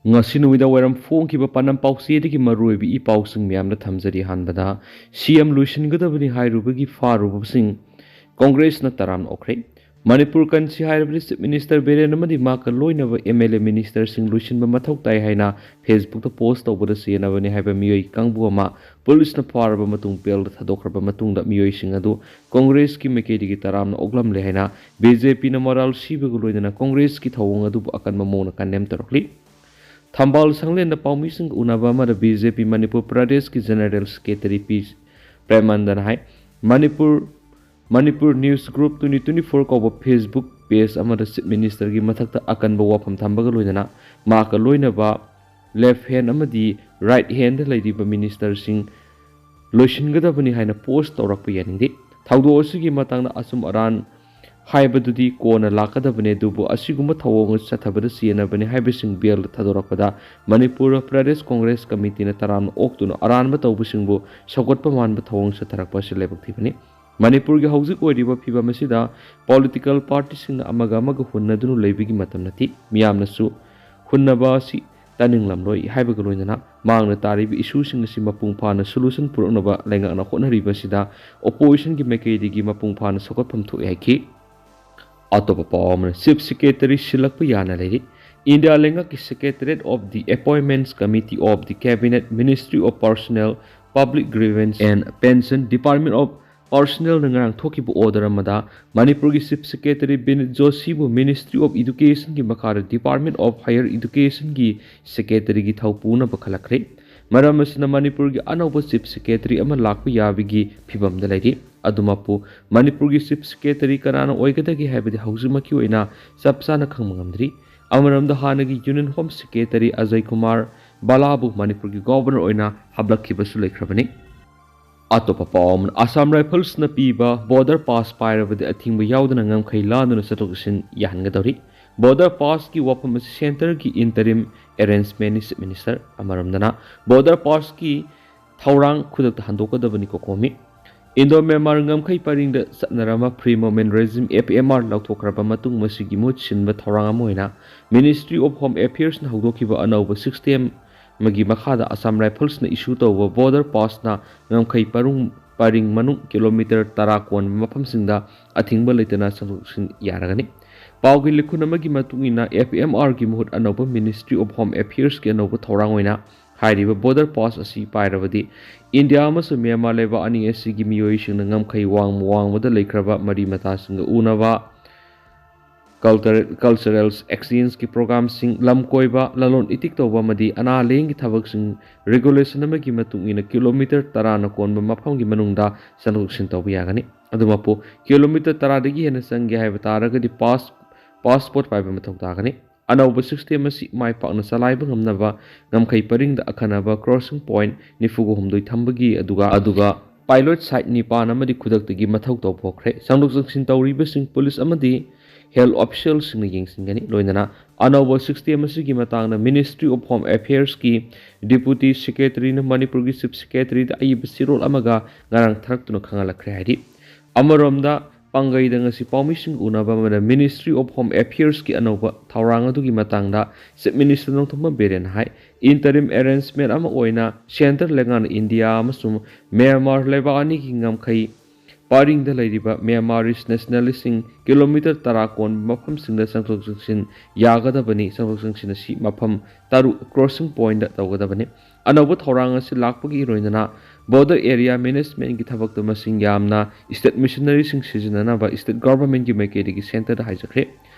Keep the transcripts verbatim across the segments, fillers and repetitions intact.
ꯉꯁꯤ ꯅꯨꯃꯤꯗꯥꯡ ꯋꯥꯏꯔꯝ ꯐꯣꯡꯈꯤꯕ ꯄꯥꯟꯗꯝ ꯄꯥꯎꯆꯦꯗꯒꯤ ꯃꯔꯨꯑꯣꯏꯕ ꯏ ꯄꯥꯎꯁꯤꯡ ꯃꯌꯥꯝꯗ ꯊꯝꯖꯔꯤ꯫ ꯑꯍꯥꯟꯕꯗ, ꯁꯤ ꯑꯦꯝ ꯂꯣꯏꯁꯤꯟꯒꯗꯕꯅꯤ ꯍꯥꯏꯔꯨꯕꯒꯤ ꯐꯥꯔꯨꯕꯁꯤꯡ ꯀꯣꯡꯒ꯭ꯔꯦꯁꯅ ꯇꯔꯥꯝꯅ ꯑꯣꯛꯈ꯭ꯔꯦ꯫ ꯃꯅꯤꯄꯨꯔ ꯀꯟꯁꯤ ꯍꯥꯏꯔꯕꯗꯤ ꯆꯤꯐ ꯃꯤꯅꯤꯁꯇꯔ ꯕꯤꯔꯦꯟ ꯑꯃꯗꯤ ꯃꯍꯥꯛꯀ ꯂꯣꯏꯅꯕ ꯑꯦꯝ ꯑꯦꯜ ꯑꯦ ꯃꯤꯅꯤꯁꯇꯔꯁꯤꯡ ꯂꯣꯏꯁꯤꯟꯕ ꯃꯊꯧ ꯇꯥꯏ ꯍꯥꯏꯅ ꯐꯦꯁꯕꯨꯛꯇ ꯄꯣꯁ ꯇꯧꯕꯗ ꯆꯦꯟꯅꯕꯅꯤ ꯍꯥꯏꯕ ꯃꯤꯑꯣꯏ ꯀꯥꯡꯕꯨ ꯑꯃ ꯄꯨꯂꯤꯁꯅ ꯐꯥꯔꯕ ꯃꯇꯨꯡ ꯕꯦꯜꯗ ꯊꯥꯗꯣꯛꯈ꯭ꯔꯕ ꯃꯇꯨꯡꯗ ꯃꯤꯑꯣꯏꯁꯤꯡ ꯑꯗꯨ ꯀꯣꯡꯒ꯭ꯔꯦꯁꯀꯤ ꯃꯥꯏꯀꯩꯗꯒꯤ ꯇꯔꯥꯝꯅ ꯑꯣꯛꯂꯝꯂꯦ ꯍꯥꯏꯅ ꯕꯤ ꯖꯦ ꯄꯤꯅ ꯃꯔꯥꯜ ꯁꯤꯕꯒ ꯂꯣꯏꯅꯅ ꯀꯣꯡꯒ꯭ꯔꯦꯁꯀꯤ ꯊꯧꯑꯣꯡ ꯑꯗꯨꯕꯨ ꯑꯀꯟꯕ ꯃꯑꯣꯡꯗ ꯀꯟꯗꯦꯝ ꯇꯧꯔꯛꯂꯤ꯫ ꯊꯝꯕꯥꯜ ꯁꯪꯂꯦꯟꯗ ꯄꯥꯎꯃꯤꯁꯤꯡꯒ ꯎꯅꯕ ꯑꯃꯗ ꯕꯤ ꯖꯦ ꯄꯤ ꯃꯅꯤꯄꯨꯔ ꯄ꯭ꯔꯗꯦꯁꯀꯤ ꯖꯦꯅꯔꯦꯜ ꯁꯦꯀ꯭ꯔꯦꯇꯔꯤ ꯄꯤ ꯄ꯭ꯔꯦꯃꯥꯅꯟꯗꯅ ꯍꯥꯏ, Manipur Manipur news group twenty twenty four ꯀꯧꯕ ꯐꯦꯁꯕꯨꯛ ꯄꯦꯖ ꯑꯃꯗ ꯆꯤꯐ ꯃꯤꯅꯤꯁꯇꯔꯒꯤ ꯃꯊꯛꯇ ꯑꯀꯟꯕ ꯋꯥꯐꯝ ꯊꯝꯕꯒ ꯂꯣꯏꯅꯅ ꯃꯍꯥꯛꯀ ꯂꯣꯏꯅꯕ ꯂꯦꯐ ꯍꯦꯟ ꯑꯃꯗꯤ ꯔꯥꯏꯠ ꯍꯦꯟꯗ ꯂꯩꯔꯤꯕ ꯃꯤꯅꯤꯁꯇꯔꯁꯤꯡ ꯂꯣꯏꯁꯤꯟꯒꯗꯕꯅꯤ ꯍꯥꯏꯅ ꯄꯣꯁ ꯇꯧꯔꯛꯄ ꯌꯥꯅꯤꯡꯗꯦ꯫ ꯊꯧꯗꯣꯛ ꯑꯁꯤꯒꯤ ꯃꯇꯥꯡꯗ ꯑꯆꯨꯝ ꯑꯔꯥꯟ ꯍꯥꯏꯕꯗꯨꯗꯤ ꯀꯣꯟꯅ ꯂꯥꯛꯀꯗꯕꯅꯤ, ꯑꯗꯨꯕꯨ ꯑꯁꯤꯒꯨꯝꯕ ꯊꯧꯑꯣꯡ ꯑꯁꯤ ꯆꯠꯊꯕꯗ ꯆꯦꯟꯅꯕꯅꯤ ꯍꯥꯏꯕꯁꯤꯡ ꯕꯦꯜꯗ ꯊꯥꯗꯣꯔꯛꯄꯗ ꯃꯅꯤꯄꯨꯔ ꯄ꯭ꯔꯗꯦꯁ ꯀꯣꯡꯒ꯭ꯔꯦꯁ ꯀꯃꯤꯇꯤꯅ ꯇꯔꯥꯝꯅ ꯑꯣꯛꯇꯨꯅ ꯑꯔꯥꯟꯕ ꯇꯧꯕꯁꯤꯡꯕꯨ ꯁꯧꯒꯠꯄ ꯃꯥꯟꯕ ꯊꯧꯑꯣꯡ ꯆꯠꯊꯔꯛꯄ ꯑꯁꯤ ꯂꯥꯏꯕꯛ ꯊꯤꯕꯅꯤ꯫ ꯃꯅꯤꯄꯨꯔꯒꯤ ꯍꯧꯖꯤꯛ ꯑꯣꯏꯔꯤꯕ ꯐꯤꯕꯝ ꯑꯁꯤꯗ ꯄꯣꯂꯤꯇꯤꯀꯦꯜ ꯄꯥꯔꯇꯤꯁꯤꯡꯅ ꯑꯃꯒ ꯑꯃꯒ ꯍꯨꯟꯅꯗꯨꯅ ꯂꯩꯕꯒꯤ ꯃꯇꯝ ꯅꯠꯇꯦ꯫ ꯃꯤꯌꯥꯝꯅꯁꯨ ꯍꯨꯟꯅꯕ ꯑꯁꯤ ꯇꯥꯅꯤꯡꯂꯝꯂꯣꯏ ꯍꯥꯏꯕꯒ ꯂꯣꯏꯅꯅ ꯃꯥꯡꯗ ꯇꯥꯔꯤꯕ ꯏꯁꯨꯁꯤꯡ ꯑꯁꯤ ꯃꯄꯨꯡ ꯐꯥꯅ ꯁꯣꯂꯨꯁꯟ ꯄꯨꯔꯛꯅꯕ ꯂꯩꯉꯥꯛꯅ ꯍꯣꯠꯅꯔꯤꯕ ꯑꯁꯤꯗ ꯑꯣꯄꯣꯖꯤꯁꯟꯒꯤ ꯃꯥꯏꯀꯩꯗꯒꯤ ꯃꯄꯨꯡ ꯐꯥꯅ ꯁꯧꯒꯠꯐꯝ ꯊꯣꯛꯑꯦ ꯍꯥꯏꯈꯤ꯫ ꯑꯇꯣꯞꯄ ꯄꯥꯎ ꯑꯃꯅ, ꯆꯤꯐ ꯁꯦꯀ꯭ꯔꯦꯇꯔꯤ ꯁꯤꯜꯂꯛꯄ ꯌꯥꯅ ꯂꯩꯔꯤ꯫ ꯏꯟꯗꯤꯌꯥ ꯂꯩꯉꯥꯛꯀꯤ Secretariat of the Appointments Committee of the Cabinet, Ministry of Personnel, Public Grievance and Pension, Department of Personnelꯅ ꯉꯔꯥꯡ ꯊꯣꯛꯈꯤꯕ ꯑꯣꯔꯗꯔ ꯑꯃꯗ ꯃꯅꯤꯄꯨꯔꯒꯤ ꯆꯤꯐ ꯁꯦꯀ꯭ꯔꯦꯇꯔꯤ ꯕꯤꯅꯤꯠ ꯖꯣꯁꯤꯕꯨ ꯃꯤꯅꯤꯁꯇ꯭ꯔꯤ ꯑꯣꯐ ꯏꯗꯨꯀꯦꯁꯟꯒꯤ ꯃꯈꯥꯗ ꯗꯤꯄꯥꯔꯠꯃꯦꯟ ꯑꯣꯐ ꯍꯥꯌꯔ ꯏꯗꯨꯀꯦꯁꯟꯒꯤ ꯁꯦꯀ꯭ꯔꯦꯇꯔꯤꯒꯤ ꯊꯧ ꯄꯨꯅꯕ ꯈꯜꯂꯛꯈ꯭ꯔꯦ꯫ ꯃꯔꯝ ꯑꯁꯤꯅ ꯃꯅꯤꯄꯨꯔꯒꯤ ꯑꯅꯧꯕ ꯆꯤꯐ ꯁꯦꯀ꯭ꯔꯦꯇꯔꯤ ꯑꯃ ꯂꯥꯛꯄ ꯌꯥꯕꯒꯤ ꯐꯤꯕꯝꯗ ꯂꯩꯔꯤ꯫ ꯑꯗꯨꯃꯛꯄꯨ ꯃꯅꯤꯄꯨꯔꯒꯤ ꯆꯤꯐ ꯁꯦꯀ꯭ꯔꯦꯇꯔꯤ ꯀꯅꯥꯅ ꯑꯣꯏꯒꯗꯒꯦ ꯍꯥꯏꯕꯗꯤ ꯍꯧꯖꯤꯛꯃꯛꯀꯤ ꯑꯣꯏꯅ ꯆꯞ ꯆꯥꯅ ꯈꯪꯕ ꯉꯝꯗ꯭ꯔꯤ꯫ ꯑꯃꯔꯣꯝꯗ ꯍꯥꯟꯅꯒꯤ union home secretary Ajay Kumar ꯕꯂꯥꯕꯨ ꯃꯅꯤꯄꯨꯔꯒꯤ ꯒꯣꯚꯔꯅꯔ ꯑꯣꯏꯅ ꯍꯥꯞꯂꯛꯈꯤꯕꯁꯨ ꯂꯩꯈ꯭ꯔꯕꯅꯤ꯫ ꯑꯇꯣꯞꯄ ꯄꯥꯎ ꯑꯃꯅ, ꯑꯁꯥꯝ ꯔꯥꯏꯐꯜꯁꯅ ꯄꯤꯕ ꯕꯣꯔꯗꯔ ꯄꯥꯁ ꯄꯥꯏꯔꯕꯗꯤ ꯑꯊꯤꯡꯕ ꯌꯥꯎꯗꯅ ꯉꯝꯈꯩ ꯂꯥꯟꯗꯨꯅ ꯆꯠꯊꯣꯛ ꯆꯠꯁꯤꯟ ꯌꯥꯍꯟꯒꯗꯧꯔꯤ꯫ ꯕꯣꯔꯗꯔ ꯄꯥꯁꯀꯤ ꯋꯥꯐꯝ ꯑꯁꯤ ꯁꯦꯟꯇꯔꯒꯤ ꯏꯟꯇꯔꯤꯝ ꯑꯦꯔꯦꯟꯖꯃꯦꯟꯅꯤ, ꯆꯤꯐ ꯃꯤꯅꯤꯁꯇꯔ꯫ ꯑꯃꯔꯣꯝꯗꯅ ꯕꯣꯔꯗꯔ ꯄꯥꯁꯀꯤ ꯊꯧꯔꯥꯡ ꯈꯨꯗꯛꯇ ꯍꯟꯗꯣꯛꯀꯗꯕꯅꯤ, ꯀꯣꯀꯣꯃꯤ꯫ ꯏꯟꯗꯣ ꯃ꯭ꯌꯥꯟꯃꯥꯔ ꯉꯝꯈꯩ ꯄꯔꯤꯡꯗ ꯆꯠꯅꯔꯝꯕ Free Movement Regime, F M R, ꯂꯧꯊꯣꯛꯈ꯭ꯔꯕ ꯃꯇꯨꯡ, ꯃꯁꯤꯒꯤ ꯃꯍꯨꯠ ꯁꯤꯟꯕ ꯊꯧꯔꯥꯡ ꯑꯃ ꯑꯣꯏꯅ Ministry of Home Affairsꯅ ꯍꯧꯗꯣꯛꯈꯤꯕ ꯑꯅꯧꯕ system ꯑꯃꯒꯤ ꯃꯈꯥꯗ Assam Riflesꯅ issue ꯇꯧꯕ border passꯅ ꯉꯝꯈꯩ ꯄꯔꯨꯡ-, ꯄꯔꯤꯡ ꯃꯅꯨꯡ ꯀꯤꯂꯣꯃꯤꯇꯔ ꯇꯔꯥ ꯀꯣꯟꯕ ꯃꯐꯝꯁꯤꯡꯗ ꯑꯊꯤꯡꯕ ꯂꯩꯇꯅ ꯆꯪꯊꯣꯛ ꯆꯪꯁꯤꯟ ꯌꯥꯔꯒꯅꯤ꯫ ꯄꯥꯎꯒꯤ ꯂꯤꯈꯨꯟ ꯑꯃꯒꯤ ꯃꯇꯨꯡ ꯏꯟꯅ, F M Rꯒꯤ ꯃꯍꯨꯠ ꯑꯅꯧꯕ Ministry of Home Affairsꯀꯤ ꯑꯅꯧꯕ ꯊꯧꯔꯥꯡ ꯑꯣꯏꯅ ꯍꯥꯏꯔꯤꯕ border pass ꯑꯁꯤ ꯄꯥꯏꯔꯕꯗꯤ, ꯏꯟꯗꯤꯌꯥ ꯑꯃꯁꯨꯡ ꯃ꯭ꯌꯥꯟꯃꯥꯔ ꯂꯩꯕꯥꯛ ꯑꯅꯤ ꯑꯁꯤꯒꯤ ꯃꯤꯑꯣꯏꯁꯤꯡꯅ ꯉꯝꯈꯩ ꯋꯥꯡꯃ ꯋꯥꯡꯃꯗ ꯂꯩꯈ꯭ꯔꯕ ꯃꯔꯤ ꯃꯇꯥꯁꯤꯡꯒ ꯎꯅꯕ, culture-, cultural exchangeꯀꯤ programꯁꯤꯡ, ꯂꯝ ꯀꯣꯏꯕ, ꯂꯂꯣꯟ ꯏꯇꯤꯛ ꯇꯧꯕ ꯑꯃꯗꯤ ꯑꯅꯥ ꯂꯥꯌꯦꯡꯒꯤ ꯊꯕꯛꯁꯤꯡ regulation ꯑꯃꯒꯤ ꯃꯇꯨꯡ ꯏꯟꯅ ꯀꯤꯂꯣꯃꯤꯇꯔ ꯇꯔꯥꯅ ꯀꯣꯟꯕ ꯃꯐꯝꯒꯤ ꯃꯅꯨꯡꯗ ꯆꯪꯊꯣꯛ ꯆꯪꯁꯤꯟ ꯇꯧꯕ ꯌꯥꯒꯅꯤ꯫ ꯑꯗꯨꯃꯛꯄꯨ, ꯀꯤꯂꯣꯃꯤꯇꯔ ꯇꯔꯥꯗꯒꯤ ꯍꯦꯟꯅ ꯆꯪꯒꯦ ꯍꯥꯏꯕ ꯇꯥꯔꯒꯗꯤ pass-, passport ꯄꯥꯏꯕ ꯃꯊꯧ ꯇꯥꯒꯅꯤ꯫ ꯑꯅꯧꯕ system ꯑꯁꯤ ꯃꯥꯏ ꯄꯥꯛꯅ ꯆꯂꯥꯏꯕ ꯉꯝꯅꯕ ꯉꯝꯈꯩ ꯄꯔꯤꯡꯗ ꯑꯈꯟꯅꯕ crossing point ꯅꯤꯐꯨꯒ ꯍꯨꯝꯗꯣꯏ ꯊꯝꯕꯒꯤ, ꯑꯗꯨꯒ, ꯑꯗꯨꯒ pilot site ꯅꯤꯄꯥꯟ ꯑꯃꯗꯤ ꯈꯨꯗꯛꯇꯒꯤ ꯃꯊꯧ ꯇꯧꯕ ꯍꯧꯈ꯭ꯔꯦ꯫ ꯆꯪꯊꯣꯛ ꯆꯪꯁꯤꯟ ꯇꯧꯔꯤꯕꯁꯤꯡ police ꯑꯃꯗꯤ health officialꯁꯤꯡꯅ ꯌꯦꯡꯁꯤꯟꯒꯅꯤ꯫ ꯂꯣꯏꯅꯅ ꯑꯅꯧꯕ system ꯑꯁꯤꯒꯤ ꯃꯇꯥꯡꯗ Ministry of Home Affairsꯀꯤ Deputy Secretaryꯅ ꯃꯅꯤꯄꯨꯔꯒꯤ Chief Secretaryꯗ ꯑꯏꯕ ꯆꯦꯔꯣꯜ ꯑꯃꯒ ꯉꯔꯥꯡ ꯊꯥꯔꯛꯇꯨꯅ ꯈꯪꯍꯜꯂꯛꯈ꯭ꯔꯦ ꯍꯥꯏꯔꯤ꯫ ꯑꯃꯔꯣꯝꯗ, ꯄꯥꯡꯒꯩꯗ ꯉꯁꯤ ꯄꯥꯎꯃꯤꯁꯤꯡ ꯎꯅꯕ ꯑꯃꯗ Ministry of Home Affairsꯀꯤ ꯑꯅꯧꯕ ꯊꯧꯔꯥꯡ ꯑꯗꯨꯒꯤ ꯃꯇꯥꯡꯗ Chief Minister ꯅꯣꯡꯊꯣꯝꯕꯝ ꯕꯤꯔꯦꯟꯅ ꯍꯥꯏ, interim arrangement ꯑꯃ ꯑꯣꯏꯅ centre ꯂꯩꯉꯥꯛꯅ ꯏꯟꯗꯤꯌꯥ ꯑꯃꯁꯨꯡ ꯃ꯭ꯌꯥꯟꯃꯥꯔ ꯂꯩꯕꯥꯛ ꯑꯅꯤꯒꯤ ꯉꯝꯈꯩ ꯄꯔꯤꯡꯗ ꯂꯩꯔꯤꯕ Myanmarese nationalistꯁꯤꯡ ꯀꯤꯂꯣꯃꯤꯇꯔ ꯇꯔꯥ ꯀꯣꯟꯕ ꯃꯐꯝꯁꯤꯡꯗ ꯆꯪꯊꯣꯛ ꯆꯪꯁꯤꯟ ꯌꯥꯒꯗꯕꯅꯤ꯫ ꯆꯪꯊꯣꯛ ꯆꯪꯁꯤꯟ ꯑꯁꯤ ꯃꯐꯝ ꯇꯔꯨꯛ crossing pointꯇ ꯇꯧꯒꯗꯕꯅꯤ꯫ ꯑꯅꯧꯕ ꯊꯧꯔꯥꯡ ꯑꯁꯤ ꯂꯥꯛꯄꯒꯤ ꯏꯔꯣꯏꯅꯅ border area managementꯀꯤ ꯊꯕꯛꯇ ꯃꯁꯤꯡ ꯌꯥꯝꯅ state missionaryꯁꯤꯡ ꯁꯤꯖꯤꯟꯅꯅꯕ state governmentꯀꯤ ꯃꯥꯏꯀꯩꯗꯒꯤ centreꯗ ꯍꯥꯏꯖꯈ꯭ꯔꯦ꯫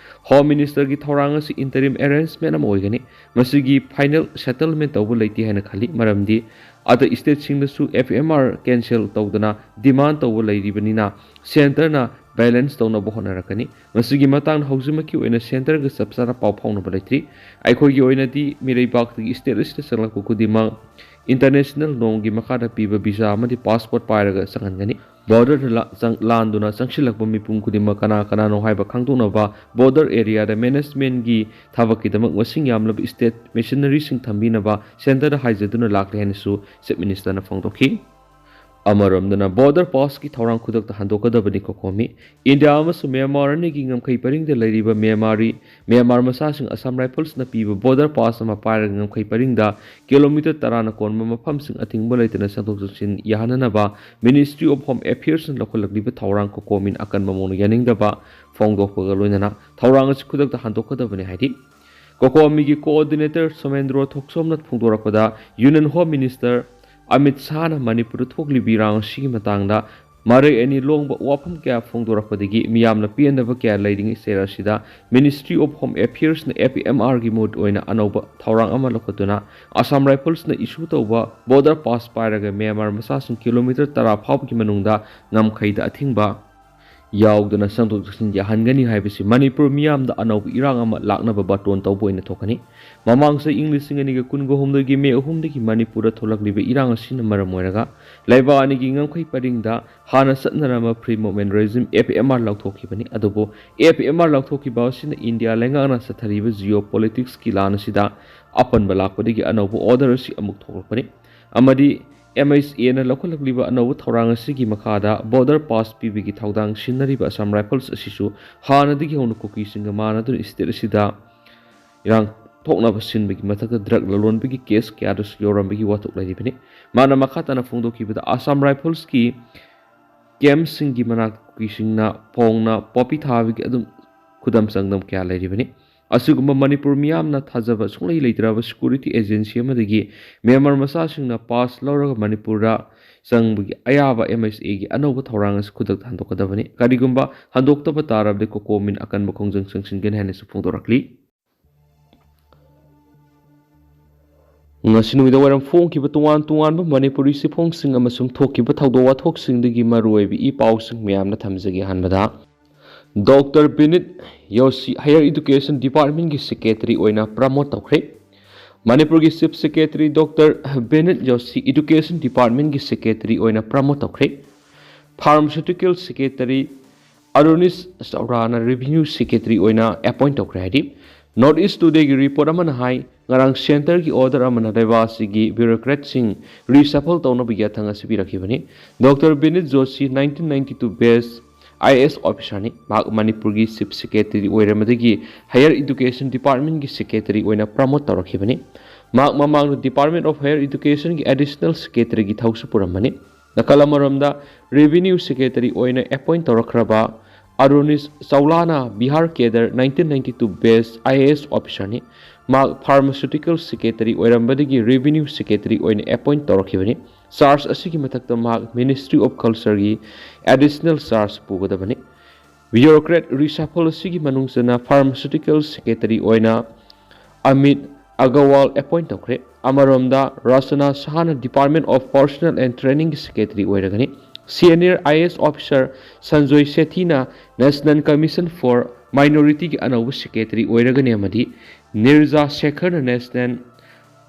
Home Ministerꯒꯤ ꯊꯧꯔꯥꯡ ꯑꯁꯤ interim arrangement ꯑꯃ ꯑꯣꯏꯒꯅꯤ꯫ ꯃꯁꯤꯒꯤ final settlement ꯇꯧꯕ ꯂꯩꯇꯦ ꯍꯥꯏꯅ ꯈꯜꯂꯤ, ꯃꯔꯝꯗꯤ ꯑꯇꯩ stateꯁꯤꯡꯗꯁꯨ F M R cancel ꯇꯧꯗꯅ demand ꯇꯧꯕ ꯂꯩꯔꯤꯕꯅꯤꯅ centreꯅ balance ꯇꯧꯅꯕ ꯍꯣꯠꯅꯔꯛꯀꯅꯤ꯫ ꯃꯁꯤꯒꯤ ꯃꯇꯥꯡꯗ ꯍꯧꯖꯤꯛꯃꯛꯀꯤ ꯑꯣꯏꯅ centreꯒ ꯆꯞ ꯆꯥꯅ ꯄꯥꯎ ꯐꯥꯎꯅꯕ ꯂꯩꯇ꯭ꯔꯤ꯫ ꯑꯩꯈꯣꯏꯒꯤ ꯑꯣꯏꯅꯗꯤ ꯃꯤꯔꯩꯕꯥꯛꯇꯒꯤ state ꯑꯁꯤꯗ ꯆꯪꯂꯛꯄ ꯈꯨꯗꯤꯡꯃꯛ international lawꯒꯤ ꯃꯈꯥꯗ ꯄꯤꯕ visa ꯑꯃꯗꯤ passport ꯄꯥꯏꯔꯒ ꯆꯪꯍꯟꯒꯅꯤ꯫ Borderꯗ ꯂꯥ-, ꯆꯪ-, ꯂꯥꯟꯗꯨꯅ ꯆꯪꯁꯤꯜꯂꯛꯄ ꯃꯤꯄꯨꯝ ꯈꯨꯗꯤꯡꯃꯛ ꯀꯅꯥ ꯀꯅꯥꯅꯣ ꯍꯥꯏꯕ ꯈꯪꯗꯣꯛꯅꯕ border areaꯗ managementꯀꯤ ꯊꯕꯛꯀꯤꯗꯃꯛ ꯃꯁꯤꯡ ꯌꯥꯝꯂꯕ state missionaryꯁꯤꯡ ꯊꯝꯕꯤꯅꯕ centreꯗ ꯍꯥꯏꯖꯗꯨꯅ ꯂꯥꯛꯂꯦ ꯍꯥꯏꯅꯁꯨ Chief Ministerꯅ ꯐꯣꯡꯗꯣꯛꯈꯤ꯫ ꯑꯃꯔꯣꯝꯗꯅ border passꯀꯤ ꯊꯧꯔꯥꯡ ꯈꯨꯗꯛꯇ ꯍꯟꯗꯣꯛꯀꯗꯕꯅꯤ ꯀꯣꯀꯣꯃꯤ꯫ ꯏꯟꯗꯤꯌꯥ ꯑꯃꯁꯨꯡ ꯃ꯭ꯌꯥꯟꯃꯥꯔ ꯑꯅꯤꯒꯤ ꯉꯝꯈꯩ ꯄꯔꯤꯡꯗ ꯂꯩꯔꯤꯕ ꯃ꯭ꯌꯥꯟꯃꯥꯔꯤ, ꯃ꯭ꯌꯥꯟꯃꯥꯔ ꯃꯆꯥꯁꯤꯡ ꯑꯁꯥꯝ ꯔꯥꯏꯐꯜꯁꯅ ꯄꯤꯕ border pass ꯑꯃ ꯄꯥꯏꯔꯒ ꯉꯝꯈꯩ ꯄꯔꯤꯡꯗ ꯀꯤꯂꯣꯃꯤꯇꯔ ꯇꯔꯥꯅ ꯀꯣꯟꯕ ꯃꯐꯝꯁꯤꯡ ꯑꯊꯤꯡꯕ ꯂꯩꯇꯅ ꯆꯪꯊꯣꯛ ꯆꯪꯁꯤꯟ ꯌꯥꯍꯟꯅꯅꯕ Ministry of Home Affairsꯅ ꯂꯧꯈꯠꯂꯛꯂꯤꯕ ꯊꯧꯔꯥꯡ ꯀꯣꯀꯣꯃꯤꯅ ꯑꯀꯟꯕ ꯃꯑꯣꯡꯗ ꯌꯥꯅꯤꯡꯗꯕ ꯐꯣꯡꯗꯣꯛꯄꯒ ꯂꯣꯏꯅꯅ ꯊꯧꯔꯥꯡ ꯑꯁꯤ ꯈꯨꯗꯛꯇ ꯍꯟꯗꯣꯛꯀꯗꯕꯅꯤ ꯍꯥꯏꯔꯤ꯫ ꯀꯣꯀꯣꯃꯤꯒꯤ coordinator Somendro ꯊꯣꯛꯆꯣꯝꯅ ꯐꯣꯡꯗꯣꯔꯛꯄꯗ, Union Home Minister Amit ꯁꯥꯍꯅ ꯃꯅꯤꯄꯨꯔꯗ ꯊꯣꯛꯂꯤꯕ ꯏꯔꯥꯡ ꯑꯁꯤꯒꯤ ꯃꯇꯥꯡꯗ ꯃꯔꯩ ꯑꯅꯤ ꯂꯣꯡꯕ ꯋꯥꯐꯝ ꯀꯌꯥ ꯐꯣꯡꯗꯣꯔꯛꯄꯗꯒꯤ ꯃꯤꯌꯥꯝꯅ ꯄꯦꯟꯗꯕ ꯀꯌꯥ ꯂꯩꯔꯤꯉꯩ ꯆꯩꯔꯥꯛ ꯑꯁꯤꯗ Ministry of Home Affairsꯅ APMRꯒꯤ ꯃꯍꯨꯠ ꯑꯣꯏꯅ ꯑꯅꯧꯕ ꯊꯧꯔꯥꯡ ꯑꯃ ꯂꯧꯈꯠꯇꯨꯅ ꯑꯁꯥꯝ ꯔꯥꯏꯐꯜꯁꯅ issue ꯇꯧꯕ border pass ꯄꯥꯏꯔꯒ ꯃ꯭ꯌꯥꯟꯃꯥꯔ ꯃꯆꯥꯁꯤꯡ ꯀꯤꯂꯣꯃꯤꯇꯔ ꯇꯔꯥ ꯐꯥꯎꯕꯒꯤ ꯃꯅꯨꯡꯗ ꯉꯝꯈꯩꯗ ꯑꯊꯤꯡꯕ ꯌꯥꯎꯗꯅ ꯆꯪꯊꯣꯛ ꯆꯪꯁꯤꯟ ꯌꯥꯍꯟꯒꯅꯤ ꯍꯥꯏꯕꯁꯤ ꯃꯅꯤꯄꯨꯔ ꯃꯤꯌꯥꯝꯗ ꯑꯅꯧꯕ ꯏꯔꯥꯡ ꯑꯃ ꯂꯥꯛꯅꯕ ꯕꯥꯇꯣꯟ ꯇꯧꯕ ꯑꯣꯏꯅ ꯊꯣꯛꯀꯅꯤ꯫ ꯃꯃꯥꯡ ꯆꯍꯤ ꯏꯪ ꯂꯤꯁꯤꯡ ꯑꯅꯤꯒ ꯀꯨꯟꯒ ꯍꯨꯝꯗꯣꯏꯒꯤ ꯃꯦ ꯑꯍꯨꯝꯗꯒꯤ ꯃꯅꯤꯄꯨꯔꯗ ꯊꯣꯛꯂꯛꯂꯤꯕ ꯏꯔꯥꯡ ꯑꯁꯤꯅ ꯃꯔꯝ ꯑꯣꯏꯔꯒ ꯂꯩꯕꯥꯛ ꯑꯅꯤꯒꯤ ꯉꯝꯈꯩ ꯄꯔꯤꯡꯗ ꯍꯥꯟꯅ ꯆꯠꯅꯔꯝꯕ Free Movement Regime, APMR, ꯂꯧꯊꯣꯛꯈꯤꯕꯅꯤ꯫ ꯑꯗꯨꯕꯨ APMR ꯂꯧꯊꯣꯛꯈꯤꯕ ꯑꯁꯤꯅ ꯏꯟꯗꯤꯌꯥ ꯂꯩꯉꯥꯛꯅ ꯆꯠꯊꯔꯤꯕ geopoliticsꯀꯤ ꯂꯥꯟ ꯑꯁꯤꯗ ꯑꯄꯟꯕ ꯂꯥꯛꯄꯗꯒꯤ ꯑꯅꯧꯕ order ꯑꯁꯤ ꯑꯃꯨꯛ ꯊꯣꯛꯂꯛꯄꯅꯤ꯫ ꯑꯃꯗꯤ MHAꯅ ꯂꯧꯈꯠꯂꯛꯂꯤꯕ ꯑꯅꯧꯕ ꯊꯧꯔꯥꯡ ꯑꯁꯤꯒꯤ ꯃꯈꯥꯗ border pass ꯄꯤꯕꯒꯤ ꯊꯧꯗꯥꯡ ꯁꯤꯟꯅꯔꯤꯕ Assam Rifles ꯑꯁꯤꯁꯨ ꯍꯥꯟꯅꯗꯒꯤ ꯍꯧꯅ ꯀꯨꯀꯤꯁꯤꯡꯒ ꯃꯥꯟꯅꯗꯨꯅ state ꯑꯁꯤꯗ ꯏꯔꯥꯡ ꯊꯣꯛꯅꯕ ꯁꯤꯟꯕꯒꯤ ꯃꯊꯛꯇ drug ꯂꯂꯣꯟꯕꯒꯤ case ꯀꯌꯥꯗꯁꯨ ꯌꯥꯎꯔꯝꯕꯒꯤ ꯋꯥꯊꯣꯛ ꯂꯩꯔꯤꯕꯅꯤ꯫ ꯃꯥꯅ ꯃꯈꯥ ꯇꯥꯅ ꯐꯣꯡꯗꯣꯛꯈꯤꯕꯗ, Assam Riflesꯀꯤ campꯁꯤꯡꯒꯤ ꯃꯅꯥꯛꯇ ꯀꯨꯀꯤꯁꯤꯡꯅ ꯐꯣꯡꯅ poppy ꯊꯥꯕꯒꯤ ꯑꯗꯨꯝ ꯈꯨꯗꯝ ꯆꯥꯡꯗꯝ ꯀꯌꯥ ꯂꯩꯔꯤꯕꯅꯤ꯫ ꯑꯁꯤꯒꯨꯝꯕ ꯃꯅꯤꯄꯨꯔ ꯃꯤꯌꯥꯝꯅ ꯊꯥꯖꯕ ꯁꯨꯡꯂꯩ ꯂꯩꯇ꯭ꯔꯕ security agency ꯑꯃꯗꯒꯤ ꯃ꯭ꯌꯥꯟꯃꯥꯔ ꯃꯆꯥꯁꯤꯡꯅ pass ꯂꯧꯔꯒ ꯃꯅꯤꯄꯨꯔꯗ ꯆꯪꯕꯒꯤ ꯑꯌꯥꯕ MHAꯒꯤ ꯑꯅꯧꯕ ꯊꯧꯔꯥꯡ ꯑꯁꯤ ꯈꯨꯗꯛꯇ ꯍꯟꯗꯣꯛꯀꯗꯕꯅꯤ꯫ ꯀꯔꯤꯒꯨꯝꯕ ꯍꯟꯗꯣꯛꯇꯕ ꯇꯥꯔꯕꯗꯤ ꯀꯣꯀꯣꯃꯤꯟ ꯑꯀꯟꯕ ꯈꯣꯡꯖꯪ ꯆꯪꯁꯤꯟꯒꯅꯤ ꯍꯥꯏꯅꯁꯨ ꯐꯣꯡꯗꯣꯔꯛꯂꯤ꯫ ꯉꯁꯤ ꯅꯨꯃꯤꯗꯥꯡ ꯋꯥꯏꯔꯝ ꯐꯣꯡꯈꯤꯕ ꯇꯣꯉꯥꯟ ꯇꯣꯉꯥꯟꯕ ꯃꯅꯤꯄꯨꯔꯤ ꯆꯦꯐꯣꯡꯁꯤꯡ ꯑꯃꯁꯨꯡ ꯊꯣꯛꯈꯤꯕ ꯊꯧꯗꯣꯛ ꯋꯥꯊꯣꯛꯁꯤꯡꯗꯒꯤ ꯃꯔꯨꯑꯣꯏꯕ ꯏ ꯄꯥꯎꯁꯤꯡ ꯃꯌꯥꯝꯅ ꯊꯝꯖꯒꯦ꯫ ꯑꯍꯥꯟꯕꯗ, doctor Binit Joshi Higher Education Departmentꯀꯤ secretary ꯑꯣꯏꯅ promote ꯇꯧꯈ꯭ꯔꯦ꯫ ꯃꯅꯤꯄꯨꯔꯒꯤ Chief Secretary doctor Binit Joshi Education Departmentꯀꯤ secretary ꯑꯣꯏꯅ promote ꯇꯧꯈ꯭ꯔꯦ꯫ Pharmaceutical Secretary ꯑꯔꯨꯅꯤꯁ ꯆꯧꯔꯥꯅ Revenue Secretary ꯑꯣꯏꯅ appoint ꯇꯧꯈ꯭ꯔꯦ ꯍꯥꯏꯔꯤ꯫ North East Todayꯒꯤ report ꯑꯃꯅ ꯍꯥꯏ, ꯉꯔꯥꯡ centreꯒꯤ order ꯑꯃꯅ ꯂꯩꯕꯥꯛ ꯑꯁꯤꯒꯤ bureaucratꯁꯤꯡ reshuffle ꯇꯧꯅꯕꯒꯤ ꯌꯥꯊꯪ ꯑꯁꯤ ꯄꯤꯔꯛꯈꯤꯕꯅꯤ꯫ Doctor Binit Joshi, nineteen ninety-two batch, I A S officerꯅꯤ꯫ ꯃꯍꯥꯛ ꯃꯅꯤꯄꯨꯔꯒꯤ Chief Secretary ꯑꯣꯏꯔꯝꯕꯗꯒꯤ Higher Education Departmentꯀꯤ Secretary ꯑꯣꯏꯅ promote ꯇꯧꯔꯛꯈꯤꯕꯅꯤ꯫ ꯃꯍꯥꯛ ꯃꯃꯥꯡꯗ Department of Higher Educationꯒꯤ Additional Secretaryꯒꯤ ꯊꯧꯁꯨ ꯄꯨꯔꯝꯕꯅꯤ꯫ ꯅꯥꯀꯜ ꯑꯃꯔꯣꯝꯗ, Revenue Secretary ꯑꯣꯏꯅ appoint ꯇꯧꯔꯛꯈ꯭ꯔꯕ ꯑꯔꯨꯅꯤꯁ ꯆꯧꯂꯥꯅ Bihar cadre, nineteen ninety-two batch, I A S officerꯅꯤ꯫ ꯃꯍꯥꯛ Pharmaceutical Secretary ꯑꯣꯏꯔꯝꯕꯗꯒꯤ Revenue Secretary ꯑꯣꯏꯅ appoint ꯇꯧꯔꯛꯈꯤꯕꯅꯤ꯫ Charge ꯑꯁꯤꯒꯤ ꯃꯊꯛꯇ ꯃꯍꯥꯛ Ministry of Cultureꯒꯤ additional charge ꯄꯨꯒꯗꯕꯅꯤ꯫ Bureaucrat reshuffle ꯑꯁꯤꯒꯤ ꯃꯅꯨꯡ ꯆꯟꯅ Pharmaceutical Secretary ꯑꯣꯏꯅ ꯑꯃꯤꯠ ꯑꯒꯔꯋꯥꯜ appoint ꯇꯧꯈ꯭ꯔꯦ꯫ ꯑꯃꯔꯣꯝꯗ, ꯔꯆꯅꯥ ꯁꯍꯥꯅ Department of Personnel and Trainingꯒꯤ Secretary ꯑꯣꯏꯔꯒꯅꯤ꯫ Senior I A S officer Sanjoy ꯁꯦꯊꯤꯅ National Commission for Minorityꯒꯤ ꯑꯅꯧꯕ Secretary ꯑꯣꯏꯔꯒꯅꯤ ꯑꯃꯗꯤ ꯅꯤꯔꯖꯥ ꯁꯦꯈꯔꯅ National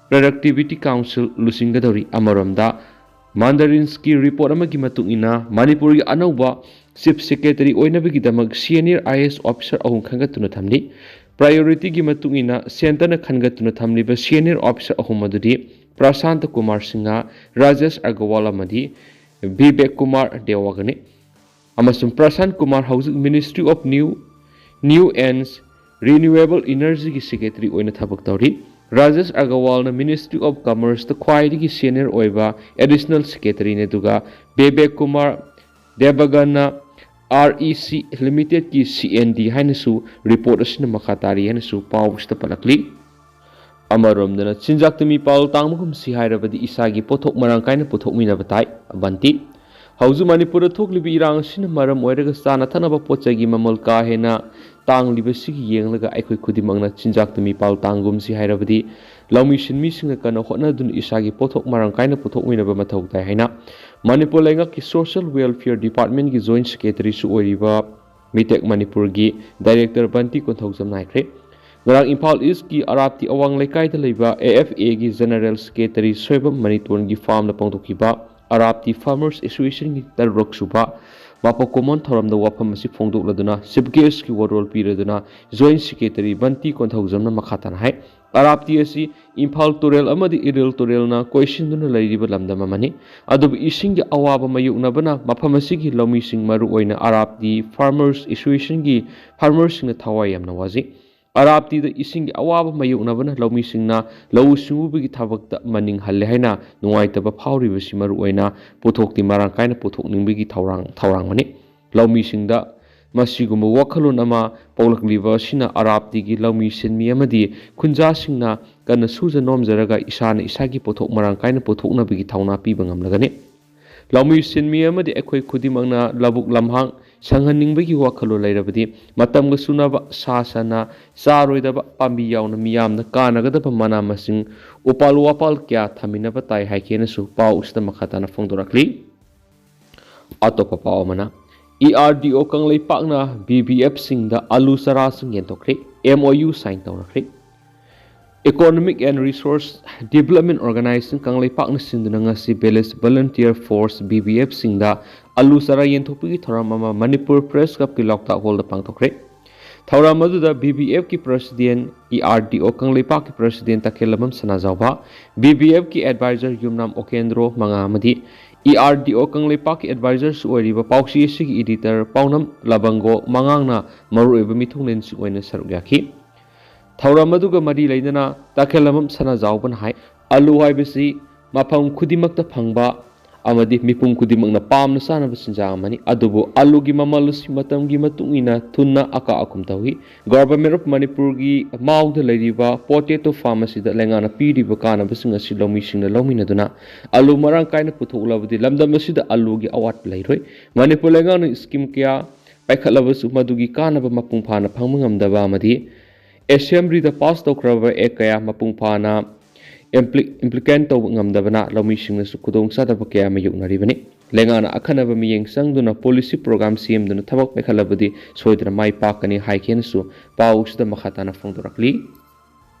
Productivity Council ꯂꯨꯆꯤꯡꯒꯗꯧꯔꯤ꯫ ꯑꯃꯔꯣꯝꯗ, Mandarinsꯀꯤ report ꯑꯃꯒꯤ ꯃꯇꯨꯡ ꯏꯟꯅ, ꯃꯅꯤꯄꯨꯔꯒꯤ ꯑꯅꯧꯕ Chief Secretary ꯑꯣꯏꯅꯕꯒꯤꯗꯃꯛ senior I A S officer ꯑꯍꯨꯝ ꯈꯟꯒꯠꯇꯨꯅ ꯊꯝꯂꯤ꯫ Priorityꯒꯤ ꯃꯇꯨꯡ ꯏꯟꯅ centreꯅ ꯈꯟꯒꯠꯇꯨꯅ ꯊꯝꯂꯤꯕ senior officer ꯑꯍꯨꯝ ꯑꯗꯨꯗꯤ ꯄ꯭ꯔꯁꯥꯟꯇ ꯀꯨꯃꯥꯔ ꯁꯤꯡꯍ, ꯔꯥꯖꯦꯁ ꯑꯒꯔꯋꯥꯜ ꯑꯃꯗꯤ ꯕꯤꯕꯦꯛ ꯀꯨꯃꯥꯔ ꯗꯦꯋꯥꯒꯅꯤ꯫ ꯑꯃꯁꯨꯡ ꯄ꯭ꯔꯁꯥꯟ ꯀꯨꯃꯥꯔ ꯍꯧꯖꯤꯛ Ministry of New, New and Renewable Energyꯒꯤ Secretary ꯑꯣꯏꯅ ꯊꯕꯛ ꯇꯧꯔꯤ꯫ ꯔꯥꯖꯦꯁ ꯑꯒꯔꯋꯥꯜꯅ Ministry of Commerceꯇ ꯈ꯭ꯋꯥꯏꯗꯒꯤ senior ꯑꯣꯏꯕ Additional Secretaryꯅꯤ, ꯑꯗꯨꯒ Bibek Kumar ꯗꯦꯕꯒꯟꯅ REC Limitedꯀꯤ C and D ꯍꯥꯏꯅꯁꯨ report ꯑꯁꯤꯅ ꯃꯈꯥ ꯇꯥꯔꯤ ꯍꯥꯏꯅꯁꯨ ꯄꯥꯎ ꯑꯁꯤꯗ ꯄꯜꯂꯛꯂꯤ꯫ ꯑꯃꯔꯣꯝꯗꯅ, ꯆꯤꯟꯖꯥꯛꯇ ꯃꯤꯄꯥꯜ ꯇꯥꯡꯕꯒꯨꯝꯁꯤ ꯍꯥꯏꯔꯕꯗꯤ ꯏꯁꯥꯒꯤ ꯄꯣꯠꯊꯣꯛ ꯃꯔꯥꯡ ꯀꯥꯏꯅ ꯄꯨꯊꯣꯛꯃꯤꯟꯅꯕ ꯇꯥꯏ꯫ ꯕꯟꯇꯤ, ꯍꯧꯖꯤꯛ ꯃꯅꯤꯄꯨꯔꯗ ꯊꯣꯛꯂꯤꯕ ꯏꯔꯥꯡ ꯑꯁꯤꯅ ꯃꯔꯝ ꯑꯣꯏꯔꯒ ꯆꯥꯅ ꯊꯛꯅꯕ ꯄꯣꯠ ꯆꯩꯒꯤ ꯃꯃꯜ ꯀꯥ ꯍꯦꯟꯅ ꯇꯥꯡꯂꯤꯕꯁꯤꯒꯤ ꯌꯦꯡꯂꯒ ꯑꯩꯈꯣꯏ ꯈꯨꯗꯤꯡꯃꯛꯅ ꯆꯤꯟꯖꯥꯛꯇ ꯃꯤꯄꯥꯜ ꯇꯥꯡꯒꯨꯝꯁꯤ ꯍꯥꯏꯔꯕꯗꯤ ꯂꯧꯃꯤ ꯁꯤꯟꯃꯤꯁꯤꯡꯅ ꯀꯟꯅ ꯍꯣꯠꯅꯗꯨꯅ ꯏꯁꯥꯒꯤ ꯄꯣꯠꯊꯣꯛ ꯃꯔꯥꯡ ꯀꯥꯏꯅ ꯄꯨꯊꯣꯛꯃꯤꯟꯅꯕ ꯃꯊꯧ ꯇꯥꯏ ꯍꯥꯏꯅ ꯃꯅꯤꯄꯨꯔ ꯂꯩꯉꯥꯛꯀꯤ Social Welfare Departmentꯀꯤ Joint Secretaryꯁꯨ ꯑꯣꯏꯔꯤꯕ ꯃꯤꯇꯦꯛ ꯃꯅꯤꯄꯨꯔꯒꯤ Director ꯕꯟꯇꯤ ꯀꯣꯟꯊꯧꯖꯝꯅ ꯍꯥꯏꯈ꯭ꯔꯦ꯫ ꯉꯔꯥꯡ ꯏꯝꯐꯥꯜ Eastꯀꯤ ꯑꯔꯥꯞꯇꯤ ꯑꯋꯥꯡ ꯂꯩꯀꯥꯏꯗ ꯂꯩꯕ AFAꯒꯤ General Secretary ꯁꯣꯏꯕꯝ ꯃꯅꯤꯇꯣꯟꯒꯤ farmꯗ ꯄꯥꯡꯊꯣꯛꯈꯤꯕ ꯑꯔꯥꯞꯇꯤ Farmers Associationꯒꯤ ꯇꯔꯨꯛꯁꯨꯕ ꯃꯥꯄꯀꯣꯃꯣꯟ ꯊꯧꯔꯝꯗ ꯋꯥꯐꯝ ꯑꯁꯤ ꯐꯣꯡꯗꯣꯛꯂꯗꯨꯅ Chief Guest ꯀꯤ ꯋꯥꯔꯣꯜ ꯄꯤꯔꯗꯨꯅ Joint Secretary ꯕꯟꯇꯤ ꯀꯣꯟꯊꯧꯖꯝꯅ ꯃꯈꯥ ꯇꯥꯅ ꯍꯥꯏ, ꯑꯔꯥꯞꯇꯤ ꯑꯁꯤ ꯏꯝꯐꯥꯜ ꯇꯨꯔꯦꯜ ꯑꯃꯗꯤ ꯏꯔꯤꯜ ꯇꯨꯔꯦꯜꯅ ꯀꯣꯏꯁꯤꯟꯗꯨꯅ ꯂꯩꯔꯤꯕ ꯂꯝꯗꯝ ꯑꯃꯅꯤ꯫ ꯑꯗꯨꯕꯨ ꯏꯁꯤꯡꯒꯤ ꯑꯋꯥꯕ ꯃꯥꯌꯣꯛꯅꯕꯅ ꯃꯐꯝ ꯑꯁꯤꯒꯤ ꯂꯧꯃꯤꯁꯤꯡ, ꯃꯔꯨꯑꯣꯏꯅ ꯑꯔꯥꯞꯇꯤ Farmers Association ꯒꯤ farmers ꯁꯤꯡꯅ ꯊꯋꯥꯏ ꯌꯥꯝꯅ ꯋꯥꯖꯩ꯫ ꯑꯔꯥꯞꯇꯤꯗ ꯏꯁꯤꯡꯒꯤ ꯑꯋꯥꯕ ꯃꯥꯌꯣꯛꯅꯕꯅ ꯂꯧꯃꯤꯁꯤꯡꯅ ꯂꯧꯎ ꯁꯤꯡꯎꯕꯒꯤ ꯊꯕꯛꯇ ꯃꯅꯤꯡ ꯍꯜꯂꯦ ꯍꯥꯏꯅ ꯅꯨꯡꯉꯥꯏꯇꯕ ꯐꯥꯎꯔꯤꯕꯁꯤ ꯃꯔꯨꯑꯣꯏꯅ ꯄꯣꯠꯊꯣꯛꯇꯤ ꯃꯔꯥꯡ ꯀꯥꯏꯅ ꯄꯨꯊꯣꯛꯅꯤꯡꯕꯒꯤ ꯊꯧꯔꯥꯡ ꯊꯧꯔꯥꯡꯕꯅꯤ꯫ ꯂꯧꯃꯤꯁꯤꯡꯗ ꯃꯁꯤꯒꯨꯝꯕ ꯋꯥꯈꯜꯂꯣꯟ ꯑꯃ ꯄꯣꯛꯂꯛꯂꯤꯕ ꯑꯁꯤꯅ ꯑꯔꯥꯞꯇꯤꯒꯤ ꯂꯧꯃꯤ ꯁꯤꯟꯃꯤ ꯑꯃꯗꯤ ꯈꯨꯟꯖꯥꯁꯤꯡꯅ ꯀꯟꯅ ꯁꯨꯖ ꯅꯣꯝꯖꯔꯒ ꯏꯁꯥꯅ ꯏꯁꯥꯒꯤ ꯄꯣꯠꯊꯣꯛ ꯃꯔꯥꯡ ꯀꯥꯏꯅ ꯄꯨꯊꯣꯛꯅꯕꯒꯤ ꯊꯧꯅꯥ ꯄꯤꯕ ꯉꯝꯂꯒꯅꯤ꯫ ꯂꯧꯃꯤ ꯁꯤꯟꯃꯤ ꯑꯃꯗꯤ ꯑꯩꯈꯣꯏ ꯈꯨꯗꯤꯡꯃꯛꯅ ꯂꯧꯕꯨꯛ ꯂꯝꯍꯥꯡ ꯁꯪꯍꯟꯅꯤꯡꯕꯒꯤ ꯋꯥꯈꯜꯂꯣꯟ ꯂꯩꯔꯕꯗꯤ ꯃꯇꯝꯒ ꯆꯨꯅꯕ ꯁꯥ ꯁꯟꯅ ꯆꯥꯔꯣꯏꯗꯕ ꯄꯥꯝꯕꯤ ꯌꯥꯎꯅ ꯃꯤꯌꯥꯝꯅ ꯀꯥꯟꯅꯒꯗꯕ ꯃꯅꯥ ꯃꯁꯤꯡ ꯎꯄꯥꯜ ꯋꯥꯄꯥꯜ ꯀꯌꯥ ꯊꯥꯃꯤꯟꯅꯕ ꯇꯥꯏ ꯍꯥꯏꯈꯤꯅꯁꯨ ꯄꯥꯎ ꯑꯁꯤꯗ ꯃꯈꯥ ꯇꯥꯅ ꯐꯣꯡꯗꯣꯔꯛꯂꯤ꯫ ꯑꯇꯣꯞꯄ ꯄꯥꯎ ꯑꯃꯅ, ꯏ ꯑꯥꯔ ꯗꯤ ꯑꯣ ꯀꯪꯂꯩꯄꯥꯛꯅ ꯕꯤ ꯕꯤ ꯑꯦꯐ ꯁꯤꯡꯗ ꯑꯂꯨ ꯆꯥꯔꯥꯁꯤꯡ ꯌꯦꯟꯊꯣꯛꯈ꯭ꯔꯦ, ꯑꯦꯝ ꯑꯣ ꯌꯨ ꯁꯥꯏꯟ ꯇꯧꯅꯈ꯭ꯔꯦ꯫ Economic and Resource Development Organization ꯀꯪꯂꯩꯄꯥꯛꯅ ꯁꯤꯟꯗꯨꯅ ꯉꯁꯤ Village Volunteer Force, V V F ꯁꯤꯡꯗ ꯑꯂꯨ ꯆꯥꯔꯥ ꯌꯦꯟꯊꯣꯛꯄꯒꯤ ꯊꯧꯔꯝ ꯑꯃ ꯃꯅꯤꯄꯨꯔ ꯄ꯭ꯔꯦꯁ ꯀ꯭ꯂꯕꯀꯤ ꯂꯧꯇꯥꯛ ꯍꯣꯜꯗ ꯄꯥꯡꯊꯣꯛꯈ꯭ꯔꯦ꯫ ꯊꯧꯔꯝ ꯑꯗꯨꯗ ꯕꯤ ꯕꯤ ꯑꯦꯐꯀꯤ president, E R D O ꯀꯪꯂꯩꯄꯥꯛꯀꯤ ꯄ꯭ꯔꯁꯤꯗꯦꯟ ꯇꯈꯦꯜꯂꯝꯕꯝ ꯁꯅꯥꯖꯥꯎꯕ, ꯕꯤ ꯕꯤ ꯑꯦꯐꯀꯤ ꯑꯦꯗꯚꯥꯏꯖꯔ ꯌꯨꯝꯅꯥꯝ ꯑꯣꯀꯦꯟꯗ꯭ꯔꯣ ꯃꯉꯥ ꯑꯃꯗꯤ ꯏ ꯑꯥꯔ ꯗꯤ ꯑꯣ ꯀꯪꯂꯩꯄꯥꯛꯀꯤ ꯑꯦꯗꯚꯥꯏꯖꯔꯁꯨ ꯑꯣꯏꯔꯤꯕ ꯄꯥꯎꯆꯦ ꯑꯁꯤꯒꯤ ꯏꯗꯤꯇꯔ ꯄꯥꯎꯅꯝ ꯂꯕꯪꯒꯣ ꯃꯉꯥꯡꯅ ꯃꯔꯨꯑꯣꯏꯕ ꯃꯤꯊꯨꯡꯂꯦꯟꯁꯤꯡ ꯑꯣꯏꯅ ꯁꯔꯨꯛ ꯌꯥꯈꯤ꯫ ꯊꯧꯔꯝ ꯑꯗꯨꯒ ꯃꯔꯤ ꯂꯩꯅꯅ ꯇꯈꯦꯜꯂꯝꯕꯝ ꯁꯅꯥꯖꯥꯎꯕꯅ ꯍꯥꯏ, ꯑꯂꯨ ꯍꯥꯏꯕꯁꯤ ꯃꯐꯝ ꯈꯨꯗꯤꯡꯃꯛꯇ ꯐꯪꯕ ꯑꯃꯗꯤ ꯃꯤꯄꯨꯝ ꯈꯨꯗꯤꯡꯃꯛꯅ ꯄꯥꯝꯅ ꯆꯥꯅꯕ ꯆꯤꯟꯖꯥꯛ ꯑꯃꯅꯤ꯫ ꯑꯗꯨꯕꯨ ꯑꯂꯨꯒꯤ ꯃꯃꯜ ꯑꯁꯤ ꯃꯇꯝꯒꯤ ꯃꯇꯨꯡ ꯏꯟꯅ ꯊꯨꯅ ꯑꯀꯥ ꯑꯀꯨꯝ ꯇꯧꯏ꯫ Government of ꯃꯅꯤꯄꯨꯔꯒꯤ ꯃꯥꯎꯗ ꯂꯩꯔꯤꯕ potato farm ꯑꯁꯤꯗ ꯂꯩꯉꯥꯛꯅ ꯄꯤꯔꯤꯕ ꯀꯥꯟꯅꯕꯁꯤꯡ ꯑꯁꯤ ꯂꯧꯃꯤꯁꯤꯡꯅ ꯂꯧꯃꯤꯟꯅꯗꯨꯅ ꯑꯂꯨ ꯃꯔꯥꯡ ꯀꯥꯏꯅ ꯄꯨꯊꯣꯛꯂꯕꯗꯤ ꯂꯝꯗꯝ ꯑꯁꯤꯗ ꯑꯂꯨꯒꯤ ꯑꯋꯥꯠꯄ ꯂꯩꯔꯣꯏ꯫ ꯃꯅꯤꯄꯨꯔ ꯂꯩꯉꯥꯛꯅ scheme ꯀꯌꯥ ꯄꯥꯏꯈꯠꯂꯕꯁꯨ ꯃꯗꯨꯒꯤ ꯀꯥꯟꯅꯕ ꯃꯄꯨꯡ ꯐꯥꯅ ꯐꯪꯕ ꯉꯝꯗꯕ ꯑꯃꯗꯤ Assembly ꯗ pass ꯇꯧꯈ꯭ꯔꯕ act ꯀꯌꯥ ꯃꯄꯨꯡ ꯐꯥꯅ impli-, implement ꯇꯧꯕ ꯉꯝꯗꯕꯅ ꯂꯧꯃꯤꯁꯤꯡꯅꯁꯨ ꯈꯨꯗꯣꯡꯆꯥꯗꯕ ꯀꯌꯥ ꯃꯥꯌꯣꯛꯅꯔꯤꯕꯅꯤ꯫ ꯂꯩꯉꯥꯛꯅ ꯑꯈꯟꯅꯕ ꯃꯤꯠꯌꯦꯡ ꯆꯪꯗꯨꯅ policy program ꯁꯦꯝꯗꯨꯅ ꯊꯕꯛ ꯄꯥꯏꯈꯠꯂꯕꯗꯤ ꯁꯣꯏꯗꯅ ꯃꯥꯏ ꯄꯥꯛꯀꯅꯤ ꯍꯥꯏꯈꯤꯅꯁꯨ ꯄꯥꯎ ꯑꯁꯤꯗ ꯃꯈꯥ ꯇꯥꯅ ꯐꯣꯡꯗꯣꯔꯛꯂꯤ꯫